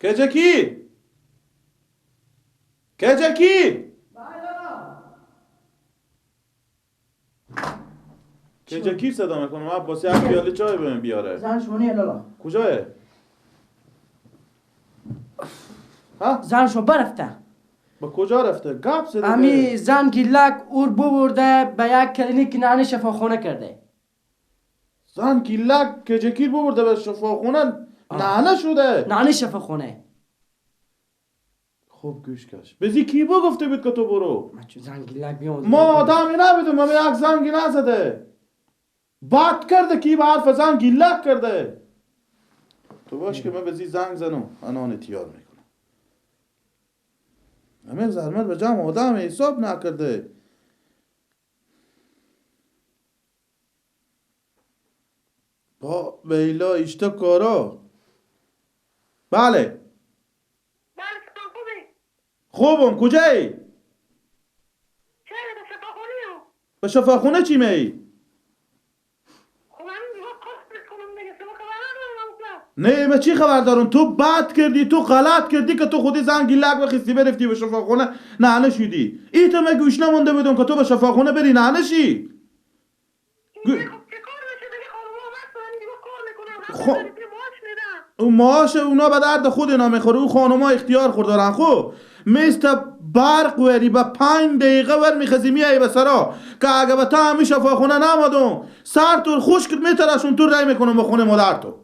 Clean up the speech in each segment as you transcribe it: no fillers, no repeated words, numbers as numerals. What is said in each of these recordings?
کجکی؟ کجکی؟ کجکی صدا میکنم عباسی یک پیاله چای بهم بیاره. زن شما لالا. کجاه؟ ها؟ زن شما برفته. به کجا رفته؟ گپ زده. امی زن گیلک اور ببرده به یک کلینیک نعنی شفاخونه کرده. زن گیلک کجکی ببرده به شفاخونه نعنه شده. نعنی شفاخونه. خوب گوش کش. بزی کی با گفته بود که تو برو؟ من چون زن گیلک بیام. ما آدمی نبودم، من یک زنگی نزده. بد کرده کی به حرف زن گیلک کرده. تو باش که من بزی زنگ زنم انان تیار میکنم. امیر زرمت به جمع آدم حساب نکرده. با بیلا اشتا کارا. بله خوبم. کجایی؟ به شفاخونه چی می؟ نه من چی خبر دارم؟ تو بد کردی، تو غلط کردی که تو خودی زن گیلک بخیستی برفتی به شفاخونه نعنه شدی. ای تو من گوش نمونده بودم که تو به شفاخونه بری نعنه شی. اون معاش اونا به درد خود اینا میخوره، اون خانوما اختیار خور دارن. خب مثل برق وری به 5 دقیقه ور میخزی میایی به سرا که اگه به تا همی شفاخونه نمادم سر تو خشک میترشون تو رای میکنم به خونه مادر تو.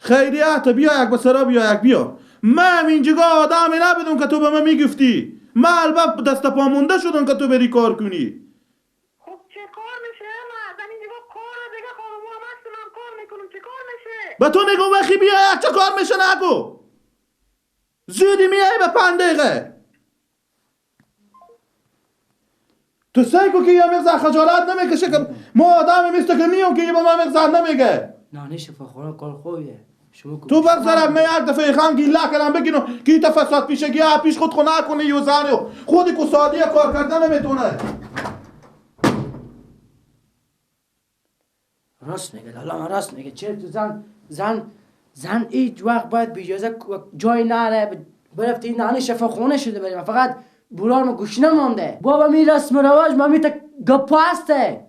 خیریت بیا یک به سرا بیا یک بیا. من اینجا آدمی نبودم که تو به من میگفتی. من البته دست پا مونده شدم که تو بری کار کنی. به تو میگم وقتی بیا یک چه کار میشه نگو. زودی میای به 5 دقیقه. تو سعی کن که یه مقدار خجالت نمیکشه که ما آدمی مثل که نیام که یه به من مقدار نمیگه. نه شفاخونه کار خوبیه. شما تو بگذارم من یک دفعه خان گیله کردم بگینم که تا فساد پیشگی پیش خود خو نکنی یو زنیو خودی کو سادیه کار کردن نمیتونه. راست میگه لالا، راست میگه. چرا تو زن زن زن هیچ وقت باید بی اجازه جای نره برفتی این نعنی شفاخونه شده بریم. فقط بولار ما گوش نمانده. بابا می رسم رواج ما می تا گپا هسته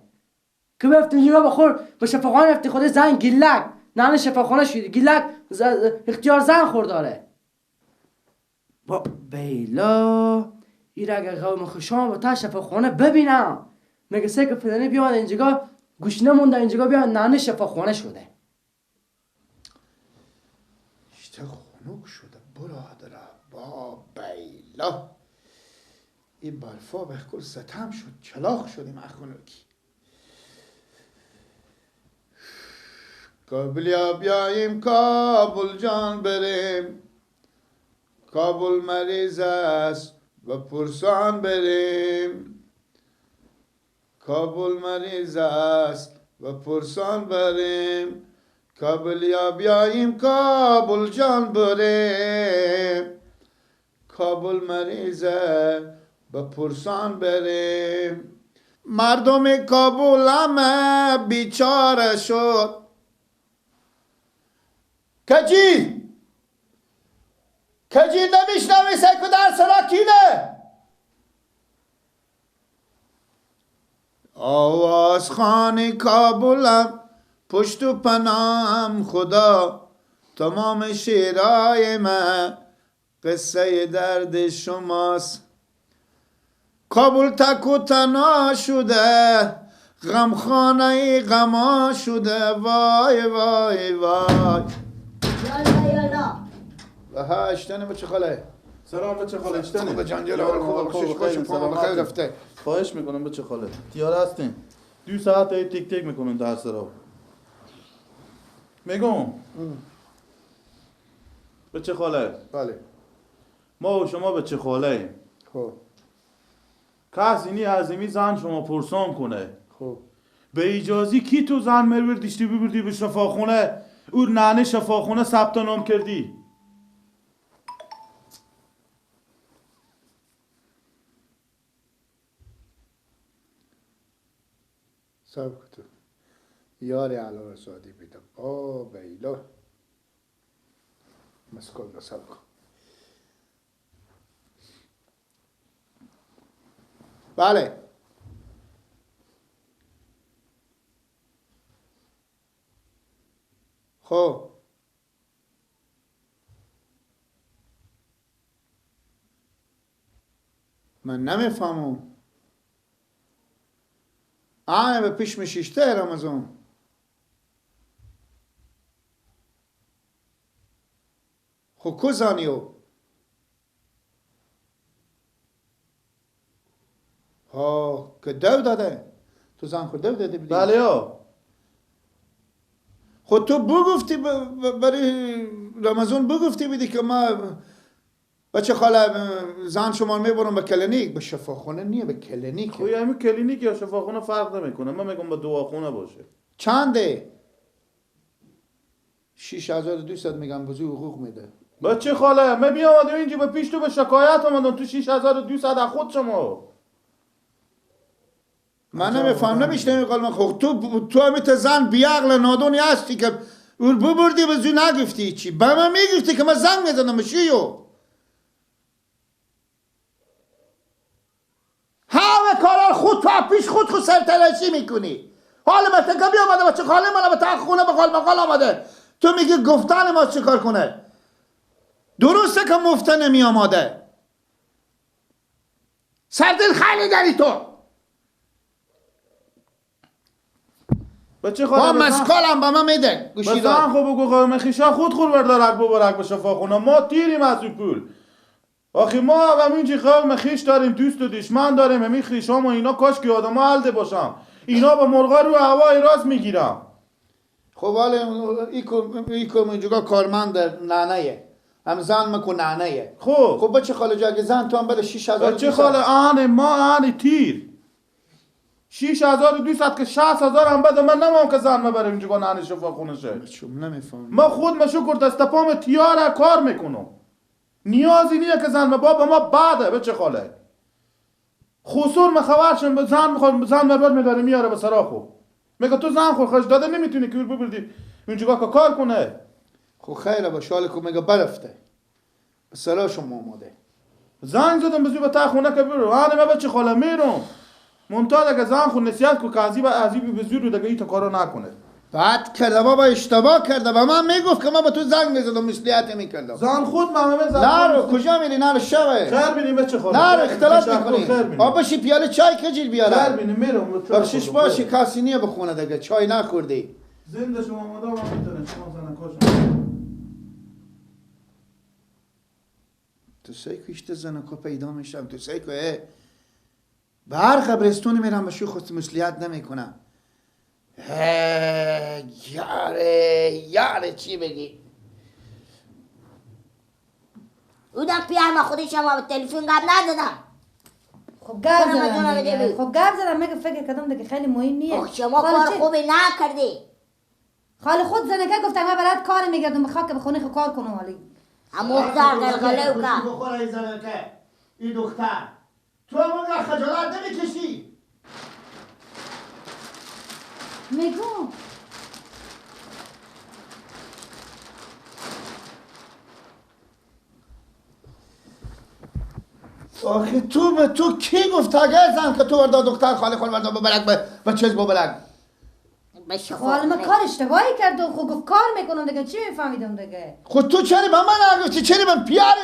که برفتی اینجا بخور به شفاخانه رفتی خود زن گیلک نعنی شفاخانه شده گیلک اختیار زن خور داره. با بیلا این اگه قوم خوشان با تا شفاخانه ببینم میگه سه که فلانی بیامد اینجا گوش نمونده اینجا بیا نعنی شفاخانه شده. اشته خنک شده برادر. با بیلا این برفا به کل ستم شد، چلاخ شدیم از خنکی. کابلیا بیاییم کابل جان بریم، کابل مریض است و پرسان بریم، کابل مریض است و پرسان بریم، کابلیا بیاییم کابل جان بریم، کابل مریضه به پرسان بریم. مردم کابل همه بیچاره شد. کجی؟ کجی نمیشنوی سکو در سراکینه؟ آواز خانی کابلم پشت و پناهم خدا، تمام شعرهای من قصه درد شماست. کابل تک و تنها شده، غمخانه غما شده، وای وای وای. یالا یالا. و ها اشتنه بچه خاله. سلام بچه خاله. اشتنه خوب جان جلال خوب خوش خوش پا بخیر رفته. خواهش میکنم بچه خاله. تیار هستین. 2 ساعت ای تیک تیک میکنن در سرا. میگم بچه خاله. بله. ما و شما بچه خاله ایم. خب. کس اینی عظیمی زن شما پرسان کنه. خب. به اجازی کی تو زن میبردیشتی ببردی به شفاخونه؟ او ننه شفاخونه ثبت نام کردی. صبر کن. یار علاوه سادی بیده با بیلا مسکل را سب کن. بله خب من نمیفهمم. آنه به پیش میشیشته رمضان. خب کو زانیو؟ ها که دو داده. تو زن خود دو داده بدی؟ بله ها. خود تو بگفتی برای رمضان بگفتی بدی که ما بچه خاله زن شما میبرم به کلینیک، به شفاخونه نیه، به کلینیک. خب همین کلینیک یا شفاخونه فرق نمیکنه، من میگم به دواخونه باشه. چنده؟ 6200 میگم، بزرگ حقوق میده. بچه خاله من بیامدم اینجا به پیش تو به شکایت آمدم، تو 6200 از خود شما. من نمیفهم، نمیشنم قال من. خب تو همیت زن بیعقل نادونی هستی که ببردی به زو نگفتی چی؟ به من میگفتی که من زنگ میزنم شیو. همه کارا خود تو پیش خود خود سرتراشی میکنی. حال مثلا که بیامده بچه خاله من به خونه به قال مقال آمده، تو میگی گفتن ما چیکار کنه؟ درسته که مفته نمی آماده. سردل خیلی داری تو. بچه خاله با مسکالم با من میده. گوشی دار. بزن خب بگو قوم خیشا خود خور بردارک ببرک به شفاخونه، ما تیریم از اون پول. آخه ما همینجی قوم خیش داریم، دوست و دشمن داریم، همین خیشام و اینا کاش که آدم ها حلده باشم. اینا با مرغا رو هوای راست میگیرم. خب حالا ایکو اینجا کارمند ننه هم زن مکن ننه. خب بچه خاله جا اگه زن تو هم بره 6000. بچه خاله آنه ما آنه تیر 6200 که 60000 هم بده، من نمام که زن مبره اینجا ننه شفاخونه شه. نمیفهمم. ما خود ما شکر دست پام تیاره کار میکنم، نیازی نیه که زن بابا ما بعده. بچه خاله خسور ما خبرشم زن میخواد زن بربر میداره میاره به سراخو، میگه تو زن خور خوش داده نمیتونی که ببردی اینجا که کار کنه. خب خیره باشه حالا که میگه برفته به سرا شما آماده. زنگ زدم بزوی به تا خونه که برو. آنه ما بچه خاله میرم منتها دیگه زن خود نصیحت کو که ازی به زور دیگه این کارو نکنه. بعد کرده بابا اشتباه کرده، به من میگفت که من به تو زنگ میزدم مصلحت میکردم. زن خود من زن نه کجا میری؟ نه شبه خیر بینیم بچه خاله. نه اختلاط میکنی. آ بشی پیاله چای کجیر بیاره. خیر بینیم میرم. بخشش باشی کسی نیه به خونه دیگه چای نخوردی. زنده شما مادام میتونه شما زن کاشم. تو سعی کشته زن کو پیدا میشم، تو سعی کو به هر قبرستون میرم به شو خود مصلحت نمیکنم. یاره یاره چی بگی؟ او دم پیام خودش هم به تلفن گپ ندادم. خب گپ زدم، خب گپ زدم، مگه فکر کردم دیگه خیلی مهم نیه. شما کار خوبی نکردی. خاله خود زنکه گفتم من برات کار میگردم، بخواه که به خونه خود کار کنم. حالی اما دختر قلقله او که بخوره این زنکه این دختر تو هم اونقدر خجالت نمیکشی؟ میگم آخه تو به تو کی گفت اگر زن که تو وردا دختر خاله خود وردا ببرک به چیز ببرک؟ خاله من کار اشتباهی کرد و خب گفت کار میکنم دیگه، چی میفهمیدم دیگه؟ خود تو چرا به من نگفتی؟ چرا من پیاره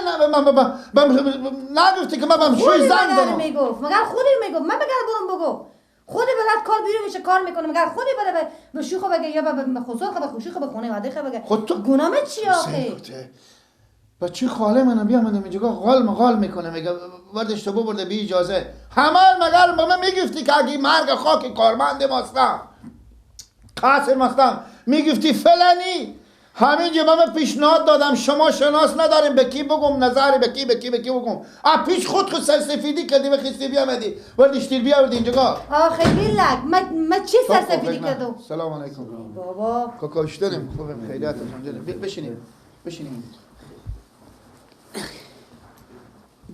نگفتی که من به شوی زنگ زدم؟ میگفت مگر خودی میگفت من بگر برم بگو خودی بلد کار بیرون میشه کار میکنه، مگر خودی بره به شوخو بگه یا به خسر خو به خوشی خو به خونه واده خو بگه. خود تو گناه چی آخه؟ بچه خاله منم بیا منم اینجا غال مغال میکنه، میگه وردش تو ببرده بی اجازه. همه مگر به من میگفتی که اگه مرگ خاک کارمند ماستم قصر ماستم میگفتی فلانی، همینجا به من پیشنهاد دادم شما شناس نداریم به کی بگم نظری به کی به کی به کی بگم. ا پیش خود خود سرسفیدی کردی و خیستی بیامدی وردش تیر بیاوردی اینجا. آخه بیلک من چی سرسفیدی کردم؟ سلام علیکم بابا. کاکاشتنم خوبم خیریت الحمدلله. بشینیم بشینیم.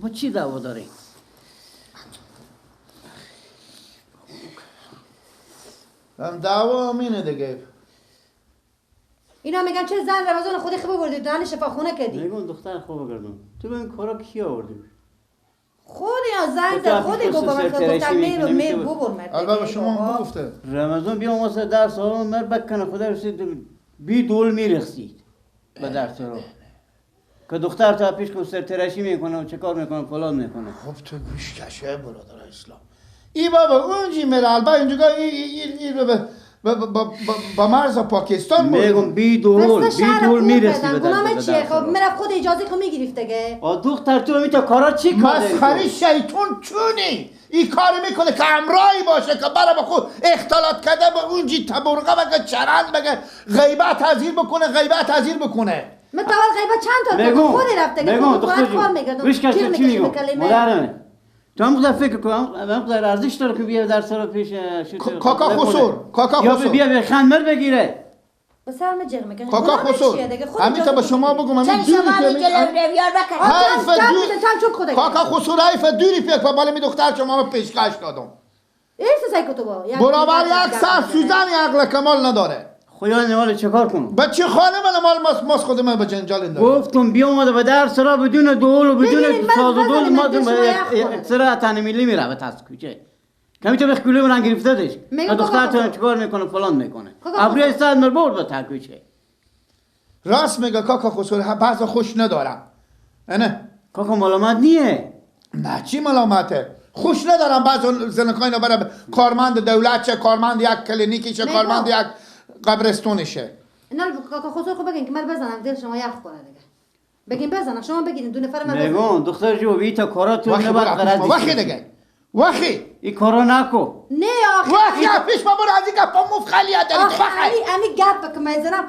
با چی دعوا داری؟ هم دعوا اینه دیگه. اینا میگن چه زن رمضان خودی خوب بردی دهن شفاخونه کردی. میگم دختر خوب بگردم. تو به این کارا کی آوردی؟ خودی از زنگ زد خودی گفت من گفتم میر میر ببر مرد. البته شما گفته. رمضان بیا واسه درس ها مر بکنه خدا رسید بی دول میرسید به درس رو. که دختر تا پیش کو سرتراشی میکنه و چه کار میکنه فلان میکنه. خب تو گوش کشه برادر اسلام. ای بابا اونجی میره البته اینجا ای با مرز پاکستان میگم بی دول بی دول میرسی به گناه چیه؟ خب میرفت خود اجازه خو میگرفت دیگه. آ دختر تو میتا کارا چی کاره؟ مسخره شیطون چونی این کار میکنه که همراهی باشه که برای با خود اختلاط کرده با اونجی تبرقه بگه چرند بگه غیبت حضیر بکنه غیبت حضیر بکنه. من تا غیبت چند تا خود رفت دیگه. میگم دختر کار میگردم چی میگم مادرمه تو هم خدا فکر کنم هم خدا ارزش داره که بیا در سر پیش کاکا خسور کاکا خسور یا بیا به خندمر بگیره به سر من جغ میکنه کاکا خسور همین تا به شما بگم همین دوری که کاکا خسور حیف دوری پیک با بالا می دختر شما رو پیشکش دادم برابر یک سر سوزن عقل کمال نداره. خدا نوال چه کار کنم؟ بچه خانه من مال ماس خود من به جنجال انداخت. گفتم بیا اومده به درس را بدون دول و بدون ساز و دول ما سر تن ملی میره به تاس کوچه. کمی تو به کلو من گرفته دش. دختر تو چیکار میکنه فلان میکنه. ابروی صد مر برد به تا کوچه. راست میگه کاکا خسرو بعض خوش ندارم. نه کاکا ملامت نیه. نه چی ملامته؟ خوش ندارم بعض زنکای برای کارمند دولت چه کارمند یک کلینیکی چه کارمند یک قبرستونشه. نه کاکا خسرو خب بگین که من بزنم دل شما یخ کنه دیگه. بگین بزنم شما بگین دو نفر من بزنم. میگم دختر جو بی تا کارا تو نباید قرض وخی دیگه. وخی این کارا نکو. نه آخه وخی پیش ما برو از این گپا مفخلی داری تو وخی. امی گپ که میزنم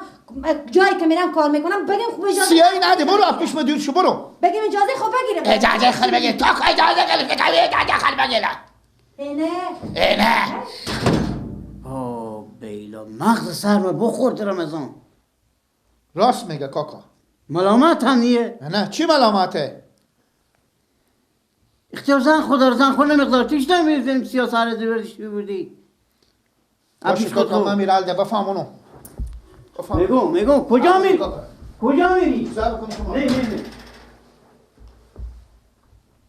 جایی که میرم کار میکنم بگم خوب اجازه سیایی نده برو پیش ما دور شو برو. بگیم اجازه خب بگیرم. اجازه خب بگیر تو اجازه گرفته که اجازه خب بگیرم. اینه اینه بیلا مغز سر ما بخورد رمضان. راست میگه کاکا. ملامت هم نیه. نه چی ملامته؟ اختیار زن خدا رو زن خود نمیقدار توش نمیرزیم سیاه سر زیبردش بودی. باشه کاکا من میره الده بفهم اونو. میگم میگم کجا میری؟ کجا میری؟ سر بکن شما. نه نه نه.